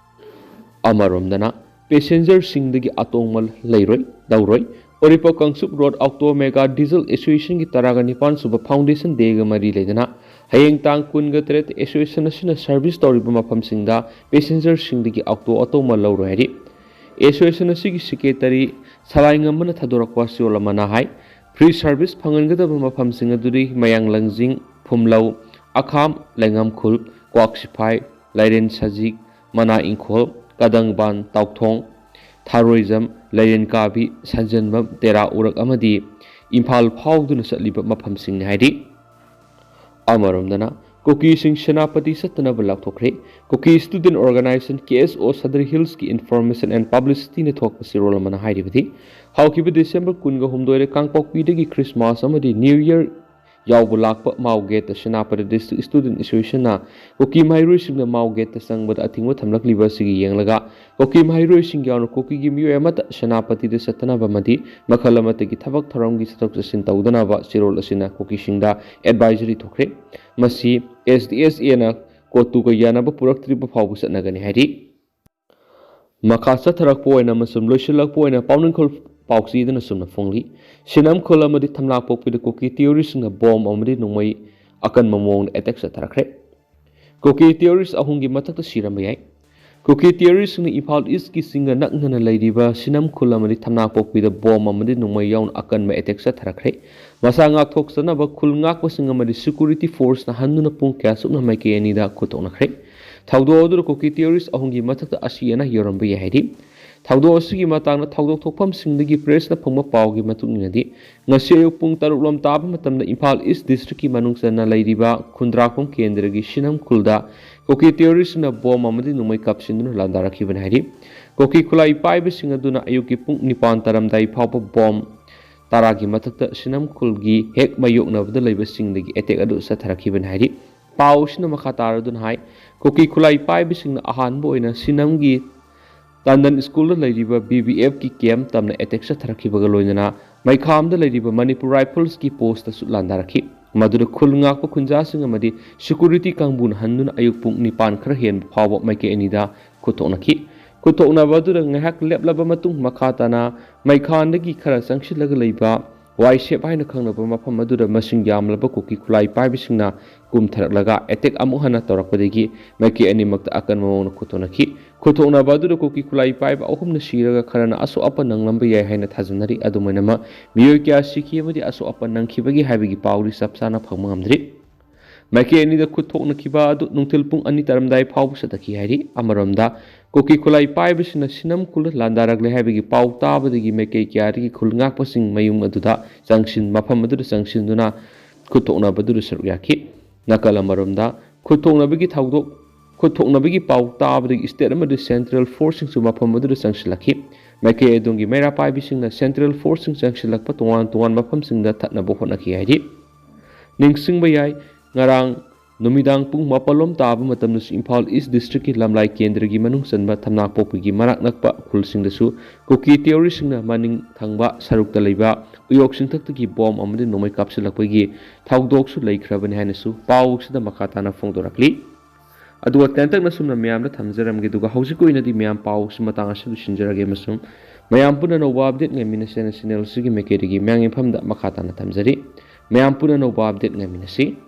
ꯑꯃꯔꯣꯝꯗꯅ passenger ꯁꯤꯡꯗꯒꯤ ꯑꯇꯣꯡꯕ ꯂꯩꯔꯣꯏ, ꯂꯧꯔꯣꯏ꯫ ꯎꯔꯤꯄꯣꯛ Kangchup road auto mega diesel ꯑꯦꯁꯣꯁꯤꯌꯦꯁꯟꯒꯤ ꯇꯔꯥꯒ ꯅꯤꯄꯥꯟ ꯁꯨꯕ ꯐꯥꯎꯟꯗꯦꯁꯟ ꯗꯦꯒ ꯃꯔꯤ ꯂꯩꯅꯅ ꯍꯌꯦꯡ ꯇꯥꯡ ꯀꯨꯟꯒ ꯇꯔꯦꯠ ꯑꯦꯁꯣꯁꯤꯌꯦꯁꯟ ꯑꯁꯤꯅ ꯁꯔꯚꯤꯁ ꯇꯧꯔꯤꯕ ꯃꯐꯝꯁꯤꯡꯗ ꯄꯦꯁꯦꯟꯖꯔꯁꯤꯡꯗꯒꯤ ꯑꯣꯇꯣ ꯑꯇꯣꯡꯕ ꯂꯧꯔꯣꯏ ꯍꯥꯏꯔꯤ꯫ ꯑꯦꯁꯣꯁꯤꯌꯦꯁꯟ ꯑꯁꯤꯒꯤ ꯁꯦꯀ꯭ꯔꯦꯇꯔꯤ ꯁꯂꯥꯏꯉꯝꯕꯅ ꯊꯥꯗꯣꯔꯛꯄ ꯆꯦꯔꯣꯜ ꯑꯃꯅ ꯍꯥꯏ, ꯐ꯭ꯔꯤ ꯁꯔꯚꯤꯁ ꯐꯪꯍꯟꯒꯗꯕ ꯃꯐꯝꯁꯤꯡ ꯑꯗꯨꯗꯤ ꯃꯌꯥꯡ ꯂꯪꯖꯤꯡ, ꯐꯨꯝꯂꯧ, ꯑꯈꯥꯝ, ꯂꯩꯉꯝꯈꯨꯜ, ꯀ꯭ꯋꯥꯛꯁꯤꯐꯥꯏ, ꯂꯥꯏꯔꯦꯟ ꯁꯖꯤꯛ, ꯃꯅꯥ ꯏꯪꯈꯣꯜ, ꯀꯗꯪꯕꯥꯟ, ꯇꯥꯎꯊꯣꯡ, ꯊꯥꯔꯣꯏꯖꯝ, ꯂꯩꯔꯦꯟ ꯀꯥꯕꯤ, ꯁꯟꯖꯦꯟꯕꯝ, ꯇꯦꯔꯥ ꯎꯔꯛ ꯑꯃꯗꯤ ꯏꯝꯐꯥꯜ ꯐꯥꯎꯗꯨꯅ ꯆꯠꯂꯤꯕ ꯃꯐꯝꯁꯤꯡꯅꯤ ꯍꯥꯏꯔꯤ꯫ ꯑꯃꯔꯣꯝꯗꯅ ꯀꯨꯀꯤꯁꯤꯡ ꯁꯦꯅꯥꯄꯇꯤ ꯆꯠꯇꯅꯕ ꯂꯥꯎꯊꯣꯛꯈ꯭ꯔꯦ꯫ ꯀꯨꯀꯤ ꯁ꯭ꯇꯨꯗꯦꯟꯠ ꯑꯣꯔꯒꯅꯥꯏꯖꯦꯁꯟ, ꯀꯦ ꯑꯦꯁ ꯑꯣ, ꯁꯗꯔ ꯍꯤꯜꯁꯀꯤ ꯏꯟꯐꯣꯔꯃꯦꯁꯟ ꯑꯦꯟ ꯄꯕ꯭ꯂꯤꯁꯤꯇꯤꯅ ꯊꯣꯛꯄ ꯆꯦꯔꯣꯜ ꯑꯃꯅ ꯍꯥꯏꯔꯤꯕꯗꯤ, ꯍꯧꯈꯤꯕ ꯗꯤꯁꯦꯝꯕꯔ ꯀꯨꯟꯒ ꯍꯨꯝꯗꯣꯏꯗ ꯀꯥꯡꯄꯣꯛꯄꯤꯗꯒꯤ ꯈ꯭ꯔꯤꯁꯃꯥꯁ ꯑꯃꯗꯤ ꯅ꯭ꯌꯨ ꯌꯔ ꯌꯥꯎꯕ ꯂꯥꯛꯄ ꯃꯥꯎ ꯒꯦꯠꯇ ꯁꯦꯅꯥꯄꯇꯤ ꯗꯤꯁꯇ꯭ꯔꯤꯛ ꯁ꯭ꯇꯨꯗꯦꯟꯠ ꯑꯦꯁꯣꯁꯤꯌꯦꯁꯟꯅ ꯀꯨꯀꯤ ꯃꯍꯩꯔꯣꯏꯁꯤꯡꯅ ꯃꯥꯎ ꯒꯦꯠꯇ ꯆꯪꯕꯗ ꯑꯊꯤꯡꯕ ꯊꯝꯂꯛꯂꯤꯕ ꯑꯁꯤꯒꯤ ꯌꯦꯡꯂꯒ ꯀꯨꯀꯤ ꯃꯍꯩꯔꯣꯏꯁꯤꯡ ꯌꯥꯎꯅ ꯀꯨꯀꯤꯒꯤ ꯃꯤꯑꯣꯏ ꯑꯃꯠꯇ ꯁꯦꯅꯥꯄꯇꯤꯗ ꯆꯠꯇꯅꯕ ꯑꯃꯗꯤ ꯃꯈꯜ ꯑꯃꯠꯇꯒꯤ ꯊꯕꯛ ꯊꯧꯔꯝꯒꯤ ꯆꯠꯊꯣꯛ ꯆꯠꯁꯤꯟ ꯇꯧꯗꯅꯕ ꯆꯦꯔꯣꯜ ꯑꯁꯤꯅ ꯀꯨꯀꯤꯁꯤꯡꯗ ꯑꯦꯗꯚꯥꯏꯖꯔꯤ ꯊꯣꯛꯈ꯭ꯔꯦ꯫ ꯃꯁꯤ ꯑꯦꯁ ꯗꯤ ꯑꯦꯁ ꯑꯦꯅ ꯀꯣꯇꯨꯒ ꯌꯥꯅꯕ ꯄꯨꯔꯛꯇ꯭ꯔꯤꯕ ꯐꯥꯎꯕ ꯆꯠꯅꯒꯅꯤ ꯍꯥꯏꯔꯤ꯫ ꯃꯈꯥ ꯆꯠꯊꯔꯛꯄ ꯑꯣꯏꯅ ꯑꯃꯁꯨꯡ ꯂꯣꯏꯁꯤꯜꯂꯛꯄ ꯑꯣꯏꯅ ꯄꯥꯎꯅꯤꯡꯈꯣꯜ ꯄꯥꯎꯆꯦꯗꯅ ꯁꯨꯝꯅ ꯐꯣꯡꯂꯤ꯫ ꯁꯤꯅꯝꯈꯨꯜ ꯑꯃꯗꯤ ꯊꯝꯅꯥꯄꯣꯛꯄꯤꯗ ꯀꯨꯀꯤ ꯇꯦꯔꯣꯔꯤꯁꯁꯤꯡꯅ ꯕꯣꯝ ꯑꯃꯗꯤ ꯅꯣꯡꯃꯩ ꯑꯀꯟꯕ ꯃꯑꯣꯡꯗ ꯑꯦꯇꯦꯛ ꯆꯠꯊꯔꯛꯈ꯭ꯔꯦ꯫ ꯀꯨꯀꯤ ꯇꯦꯔꯣꯔꯤꯁ ꯑꯍꯨꯝꯒꯤ ꯃꯊꯛꯇ ꯁꯤꯔꯝꯕ ꯌꯥꯏ꯫ ꯀꯨꯀꯤ ꯇꯦꯔꯣꯔꯤꯁꯁꯤꯡꯅ ꯏꯝꯐꯥꯜ ꯏꯁꯀꯤ ꯆꯤꯡꯒ ꯅꯛꯅꯅ ꯂꯩꯔꯤꯕ ꯁꯤꯅꯝꯈꯨꯜ ꯑꯃꯗꯤ ꯊꯝꯅꯥꯄꯣꯛꯄꯤꯗ ꯕꯣꯝ ꯑꯃꯗꯤ ꯅꯣꯡꯃꯩ ꯌꯥꯎꯅ ꯑꯀꯟꯕ ꯑꯦꯇꯦꯛ ꯆꯠꯊꯔꯛꯈ꯭ꯔꯦ꯫ ꯃꯁꯥ ꯉꯥꯛꯊꯣꯛꯆꯅꯕ ꯈꯨꯜ ꯉꯥꯛꯄꯁꯤꯡ ꯑꯃꯗꯤ ꯁꯦꯀ꯭ꯌꯨꯔꯤꯇꯤ ꯐꯣꯔꯁꯅ ꯍꯟꯗꯨꯅ ꯄꯨꯡ ꯀꯌꯥ ꯆꯨꯞꯅ ꯃꯥꯏꯀꯩ ꯑꯅꯤꯗ ꯈꯨꯠ ꯊꯣꯛꯅꯈ꯭ꯔꯦ꯫ ꯊꯧꯗꯣꯛ ꯑꯗꯨꯗ ꯀꯨꯀꯤ ꯇꯦꯔꯣꯔꯤꯁ ꯑꯍꯨꯝꯒꯤ ꯃꯊꯛꯇ ꯑꯁꯤ ꯑꯅꯥ ꯌꯥꯎꯔꯝꯕ ꯌꯥꯏ ꯍꯥꯏꯔꯤ꯫ ꯊꯧꯗꯣꯛ ꯑꯁꯤꯒꯤ ꯃꯇꯥꯡꯗ ꯊꯧꯗꯣꯛ ꯊꯣꯛꯐꯝꯁꯤꯡꯗꯒꯤ ꯄ꯭ꯔꯦꯁꯅ ꯐꯪꯕ ꯄꯥꯎꯒꯤ ꯃꯇꯨꯡ ꯏꯟꯅꯗꯤ, ꯉꯁꯤ ꯑꯌꯨꯛ ꯄꯨꯡ ꯇꯔꯨꯛ ꯂꯣꯝ ꯇꯥꯕ ꯃꯇꯝꯗ ꯏꯝꯐꯥꯜ ꯏꯁ ꯗꯤꯁꯇ꯭ꯔꯤꯛꯀꯤ ꯃꯅꯨꯡ ꯆꯟꯅ ꯂꯩꯔꯤꯕ ꯈꯨꯟꯗ꯭ꯔꯥꯛꯐꯝ ꯀꯦꯟꯗ꯭ꯔꯒꯤ ꯁꯤꯅꯝ ꯈꯨꯜꯗ ꯀꯨꯀꯤ ꯇꯦꯔꯣꯔꯤꯁꯁꯤꯡꯅ ꯕꯣꯝ ꯑꯃꯗꯤ ꯅꯣꯡꯃꯩ ꯀꯥꯞꯁꯤꯟꯗꯨꯅ ꯂꯥꯟꯗꯥꯔꯛꯈꯤꯕꯅꯤ ꯍꯥꯏꯔꯤ꯫ ꯀꯨꯀꯤ ꯈꯨꯠꯂꯥꯏ ꯄꯥꯏꯕꯁꯤꯡ ꯑꯗꯨꯅ ꯑꯌꯨꯛꯀꯤ ꯄꯨꯡ ꯅꯤꯄꯥꯟ ꯇꯥꯔꯝꯗꯥꯏ ꯐꯥꯎꯕ ꯕꯣꯝ ꯇꯔꯥꯒꯤ ꯃꯊꯛꯇ ꯁꯤꯅꯝ ꯈꯨꯜꯒꯤ ꯍꯦꯛ ꯃꯥꯌꯣꯛꯅꯕꯗ ꯂꯩꯕꯁꯤꯡꯗꯒꯤ ꯑꯦꯇꯦꯛ ꯑꯗꯨ ꯆꯠꯊꯔꯛꯈꯤꯕꯅꯤ ꯍꯥꯏꯔꯤ꯫ ꯄꯥꯎ ꯑꯁꯤꯅ ꯃꯈꯥ ꯇꯥꯔꯗꯨꯅ ꯍꯥꯏ, ꯀꯨꯀꯤ ꯈꯨꯠꯂꯥꯏ ꯄꯥꯏꯕꯁꯤꯡꯅ ꯑꯍꯥꯟꯕ ꯑꯣꯏꯅ ꯁꯤꯅꯝꯒꯤ ꯇꯟꯗꯟ ꯁ꯭ꯀꯨꯜꯗ ꯂꯩꯔꯤꯕ ꯕꯤ ꯕꯤ ꯑꯦꯐꯀꯤ ꯀꯦꯝꯞ ꯇꯝꯅ ꯑꯦꯇꯦꯛ ꯆꯠꯊꯔꯛꯈꯤꯕꯒ ꯂꯣꯏꯅꯅ ꯃꯩꯈꯥꯝꯗ ꯂꯩꯔꯤꯕ ꯃꯅꯤꯄꯨꯔ ꯔꯥꯏꯐꯜꯁꯀꯤ ꯄꯣꯁꯇꯁꯨ ꯂꯥꯟꯗꯥꯔꯛꯈꯤ꯫ ꯃꯗꯨꯗ ꯈꯨꯜ ꯉꯥꯛꯄ ꯈꯨꯟꯖꯥꯁꯤꯡ ꯑꯃꯗꯤ ꯁꯦꯀ꯭ꯌꯨꯔꯤꯇꯤ ꯀꯥꯡꯕꯨꯅ ꯍꯟꯗꯨꯅ ꯑꯌꯨꯛ ꯄꯨꯡ ꯅꯤꯄꯥꯟ ꯈꯔ ꯍꯦꯟꯕ ꯐꯥꯎꯕ ꯃꯥꯏꯀꯩ ꯑꯅꯤꯗ ꯈꯨꯠ ꯊꯣꯛꯅꯈꯤ꯫ ꯈꯨꯠꯊꯣꯛꯅꯕ ꯑꯗꯨꯗ ꯉꯥꯏꯍꯥꯛ ꯂꯦꯞꯂꯕ ꯃꯇꯨꯡ, ꯃꯈꯥ ꯇꯥꯅ ꯃꯩꯈꯥꯟꯗꯒꯤ ꯈꯔ ꯆꯪꯁꯤꯜꯂꯒ ꯂꯩꯕ ꯋꯥꯏꯁꯦꯞ ꯍꯥꯏꯅ ꯈꯪꯅꯕ ꯃꯐꯝ ꯑꯗꯨꯗ ꯃꯁꯤꯡ ꯌꯥꯝꯂꯕ ꯀꯨꯀꯤ ꯈꯨꯠꯂꯥꯏ ꯄꯥꯏꯕꯁꯤꯡꯅ ꯀꯨꯝꯊꯔꯛꯂꯒ ꯑꯦꯇꯦꯛ ꯑꯃꯨꯛ ꯍꯟꯅ ꯇꯧꯔꯛꯄꯗꯒꯤ ꯃꯥꯏꯀꯩ ꯑꯅꯤꯃꯛꯇ ꯑꯀꯟꯕ ꯃꯑꯣꯡꯗ ꯈꯨꯠꯊꯣꯛꯅꯈꯤ꯫ ꯈꯨꯠꯊꯣꯛꯅꯕ ꯑꯗꯨꯗ ꯀꯨꯀꯤ ꯈꯨꯠꯂꯥꯏ ꯄꯥꯏꯕ ꯑꯍꯨꯝꯅ ꯁꯤꯔꯒ ꯈꯔꯅ ꯑꯁꯣꯛ ꯑꯄꯟ ꯅꯪꯂꯝꯕ ꯌꯥꯏ ꯍꯥꯏꯅ ꯊꯥꯖꯅꯔꯤ꯫ ꯑꯗꯨꯃꯥꯏꯅꯃꯛ ꯃꯤꯑꯣꯏ ꯀꯌꯥ ꯁꯤꯈꯤ ꯑꯃꯗꯤ ꯑꯁꯣꯛ ꯑꯄꯟ ꯅꯪꯈꯤꯕꯒꯤ ꯍꯥꯏꯕꯒꯤ ꯄꯥꯎꯗꯤ ꯆꯞ ꯆꯥꯅ ꯐꯪꯕ ꯉꯝꯗ꯭ꯔꯤ꯫ ꯃꯥꯏꯀꯩ ꯑꯅꯤꯗ ꯈꯨꯠ ꯊꯣꯛꯅꯈꯤꯕ ꯑꯗꯨ ꯅꯨꯡꯊꯤꯜ ꯄꯨꯡ ꯑꯅꯤ ꯇꯥꯔꯝꯗꯥꯏ ꯐꯥꯎꯕ ꯆꯠꯊꯈꯤ ꯍꯥꯏꯔꯤ꯫ ꯑꯃꯔꯣꯝꯗ, ꯀꯨꯀꯤ ꯈꯨꯠꯂꯥꯏ ꯄꯥꯏꯕꯁꯤꯡꯅ ꯁꯤꯅꯝ ꯈꯨꯜꯗ ꯂꯥꯟꯗꯥꯔꯛꯂꯦ ꯍꯥꯏꯕꯒꯤ ꯄꯥꯎ ꯇꯥꯕꯗꯒꯤ ꯃꯥꯏꯀꯩ ꯀꯌꯥꯗꯒꯤ ꯈꯨꯜ ꯉꯥꯛꯄꯁꯤꯡ ꯃꯌꯨꯝ ꯑꯗꯨꯗ ꯆꯪꯁꯤꯟ-, ꯃꯐꯝ ꯑꯗꯨꯗ ꯆꯪꯁꯤꯟꯗꯨꯅ ꯈꯨꯠ ꯊꯣꯛꯅꯕꯗꯨꯗ ꯁꯔꯨꯛ ꯌꯥꯈꯤ꯫ ꯅꯥꯀꯜ ꯑꯃꯔꯣꯝꯗ, ꯈꯨꯠ ꯊꯣꯛꯅꯕꯒꯤ ꯊꯧꯗꯣꯛ, ꯈꯨꯠ ꯊꯣꯛꯅꯕꯒꯤ ꯄꯥꯎ ꯇꯥꯕꯗꯒꯤ ꯁ꯭ꯇꯦꯠ ꯑꯃꯗꯤ ꯁꯦꯟꯇ꯭ꯔꯦꯜ ꯐꯣꯔꯁꯁꯤꯡꯁꯨ ꯃꯐꯝ ꯑꯗꯨꯗ ꯆꯪꯁꯤꯜꯂꯛꯈꯤ꯫ ꯃꯥꯏꯀꯩ ꯑꯗꯣꯝꯒꯤ ꯃꯩꯔꯥ ꯄꯥꯏꯕꯤꯁꯤꯡꯅ ꯁꯦꯟꯇ꯭ꯔꯦꯜ ꯐꯣꯔꯁꯁꯤꯡ ꯆꯪꯁꯤꯜꯂꯛꯄ ꯇꯣꯉꯥꯟ ꯇꯣꯉꯥꯟꯕ ꯃꯐꯝꯁꯤꯡꯗ ꯊꯠꯅꯕ ꯍꯣꯠꯅꯈꯤ ꯍꯥꯏꯔꯤ꯫ ꯅꯤꯡꯁꯤꯡꯕ ꯌꯥꯏ, ꯉꯔꯥꯡ ꯅꯨꯃꯤꯗꯥꯡ ꯄꯨꯡ ꯃꯥꯄꯜ ꯂꯣꯝ ꯇꯥꯕ ꯃꯇꯝꯗꯁꯨ ꯏꯝꯐꯥꯜ ꯏꯁ ꯗꯤꯁꯇ꯭ꯔꯤꯛꯀꯤ ꯂꯝꯂꯥꯏ ꯀꯦꯟꯗ꯭ꯔꯒꯤ ꯃꯅꯨꯡ ꯆꯟꯕ ꯊꯝꯅꯥꯄꯣꯛꯄꯤꯒꯤ ꯃꯅꯥꯛ ꯅꯛꯄ ꯈꯨꯜꯁꯤꯡꯗꯁꯨ ꯀꯨꯀꯤ ꯇꯦꯔꯣꯔꯤꯁꯁꯤꯡꯅ ꯃꯅꯤꯡ ꯊꯪꯕ ꯁꯔꯨꯛꯇ ꯂꯩꯕ ꯎꯌꯣꯛ ꯆꯤꯡꯊꯛꯇꯒꯤ ꯕꯣꯝ ꯑꯃꯗꯤ ꯅꯣꯡꯃꯩ ꯀꯥꯞꯁꯤꯜꯂꯛꯄꯒꯤ ꯊꯧꯗꯣꯛꯁꯨ ꯂꯩꯈ꯭ꯔꯕꯅꯤ ꯍꯥꯏꯅꯁꯨ ꯄꯥꯎꯁꯤꯗ ꯃꯈꯥ ꯇꯥꯅ ꯐꯣꯡꯗꯣꯔꯛꯂꯤ꯫ ꯑꯗꯨꯒ ꯇꯦꯟꯇꯛꯅ ꯁꯨꯝꯅ ꯃꯌꯥꯝꯗ ꯊꯝꯖꯔꯝꯒꯦ꯫ ꯑꯗꯨꯒ ꯍꯧꯖꯤꯛꯀꯤ ꯑꯣꯏꯅꯗꯤ ꯃꯌꯥꯝ ꯄꯥꯎꯁꯤ ꯃꯇꯥꯡ ꯑꯁꯤꯗ ꯂꯣꯏꯁꯤꯟꯖꯔꯒꯦ ꯑꯃꯁꯨꯡ ꯃꯌꯥꯝ ꯄꯨꯟꯅ ꯑꯅꯧꯕ ꯑꯞꯗꯦꯠ ꯉꯥꯏꯃꯤꯟꯅꯁꯦꯅ ꯆꯦꯅꯦꯜ ꯑꯁꯤꯒꯤ ꯃꯥꯏꯀꯩꯗꯒꯤ ꯃꯌꯥꯝꯒꯤ ꯃꯐꯝꯗ ꯃꯈꯥ ꯇꯥꯅ ꯊꯝꯖꯔꯤ꯫ ꯃꯌꯥꯝ ꯄꯨꯟꯅ ꯑꯅꯧꯕ ꯑꯞꯗꯦꯠ ꯉꯥꯏꯃꯤꯟꯅꯁꯤ꯫